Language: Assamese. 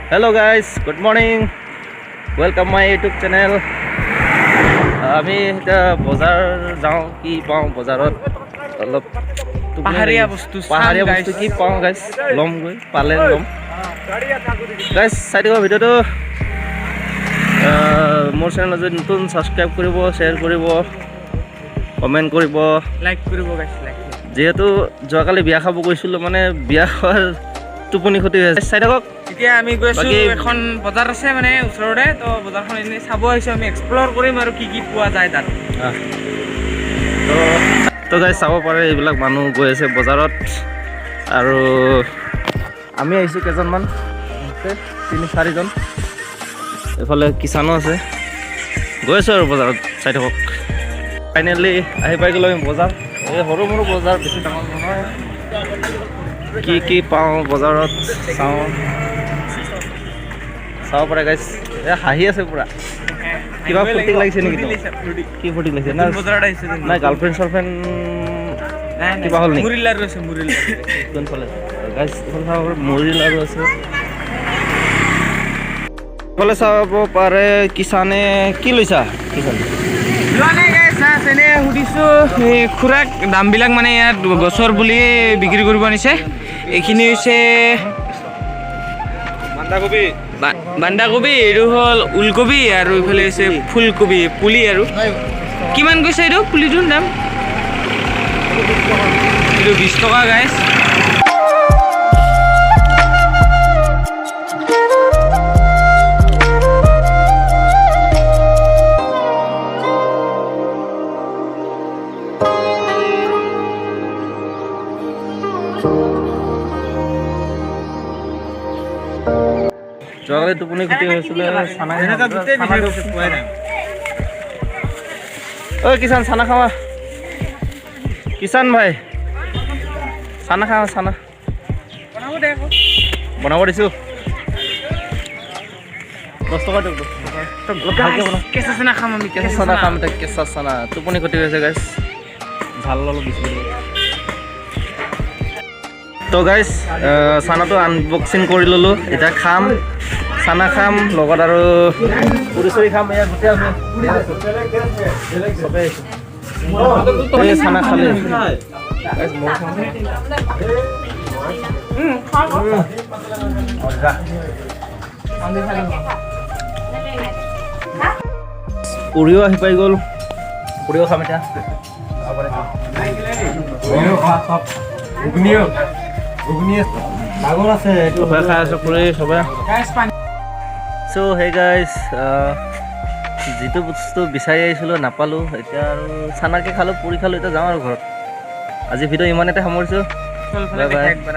Hello guys, good morning, welcome my YouTube channel. আমি এতিয়া বজাৰ যাওঁ, কি পাওঁ বজাৰত অলপ টোপনি পাহাৰীয়া লাগিছে। বস্তু চাম। পাহাৰীয়া guys। বস্তু কি পাওঁ গাইজ, ল'মগৈ, পালে ল'ম গাইজ। চাই দিব ভিডিঅ'টো। মোৰ চেনেলত যদি নতুন, ছাবস্ক্ৰাইব কৰিব, শ্বেয়াৰ কৰিব, কমেণ্ট কৰিব। লাইক কৰিব গাইছ, লাইক। যিহেতু যোৱাকালি বিয়া খাব গৈছিলোঁ, মানে বিয়া খোৱাৰ টোপনি ক্ষতি হৈ আছে। চাই থাকক। এতিয়া আমি গৈ আছো। এখন বজাৰ আছে মানে ওচৰতে, তো বজাৰখন এনেই চাব আহিছো আমি, এক্সপ্ল'ৰ কৰিম আৰু কি কি পোৱা যায় তাত। তো গাইজ, চাব পাৰে, এইবিলাক মানুহ গৈ আছে বজাৰত আৰু আমি আহিছোঁ কেইজনমান আছে, তিনি চাৰিজন। এইফালে কিষাণো আছে। গৈ আছোঁ আৰু বজাৰত, চাই থাকক। ফাইনেলি আহি পাই গ'লোঁ আমি বজাৰ। এই সৰু মৰু বজাৰ, বেছি ডাঙৰ নহয়। কি কি পাওঁ বজাৰত চাওঁ। চাব পাৰে গাইজ, এ হাঁহি আছে পূৰা। কিবা ফূৰ্তি লাগিছে নেকি ফূৰ্তি তোমাৰ? লাগিছে, ফূৰ্তি। কি ফূৰ্তি লাগিছে না? নতুন বজাৰত আহিছো। নাই, গাৰ্লফ্ৰেণ্ড চাৰ্লফ্ৰেণ্ড নাই, নাই। কিবা হ'ল নেকি? মুড়ি লাৰু আছে, মুড়ি লাৰু। কোনফালে গাইজ? এইফালে চাব পাৰে, মুড়ি লাৰু আছে। এইফালে চাব পাৰে, কিষানে কি লৈছা কিষান? লোৱা নাই গাইছ, এনে সুধিছো এই খুৰাক দামবিলাক। মানে ইয়াত গছৰ পুলি বিক্ৰী কৰিব আনিছে। এইখিনি হৈছে বন্ধাকবি। বন্ধাকবি, এইটো হ'ল ওলকবি আৰু এইফালে হৈছে ফুলকবি পুলি। আৰু কিমান কৈছে এইটো পুলিটোৰ দাম? এইটো 20 টকা গাইছ। যোৱাকালি টোপনি ক্ষতি হৈছিলে। চানা। ঐ কিষান, চানা খাৱা। কিষান ভাই, চানা খাৱা, চানা। বনাব দিছোঁ। 10 টকা দিয়ক, 10 টকা। অলপ ভালকে বনাও। কেঁচা চানা খাম আমি। কেঁচা চানা খাম এতিয়া, কেঁচা চানা। টোপনি ক্ষতি হৈছে গাইছ, ঝাল অলপ বেছি দিব। তো গাইছ, চানাটো আনবক্সিং কৰি ল'লোঁ। এতিয়া খাম, চানা খাম, লগত আৰু পুৰি চুৰি খাম। এয়া গোটেই আছে, চবেই আহিছে। এই চানা খালে গাইছ, ময়ো খাম। মজা। পুৰিও আহি পাই গ'ল, পুৰিও খাম এতিয়া। ঘুগনিও, ঘুগনি ডাঙৰ আছে এইটো। চবে খাই আছো পুৰি চবে। চ' সেই গাইজ, যিটো বস্তু বিচাৰি আহিছিলোঁ নাপালোঁ। এতিয়া আৰু চানাকে খালোঁ, পুৰি খালোঁ, এতিয়া যাওঁ আৰু ঘৰত। আজি ভিডিঅ' ইমানতে সামৰিছোঁ। Bye bye. একবাৰ।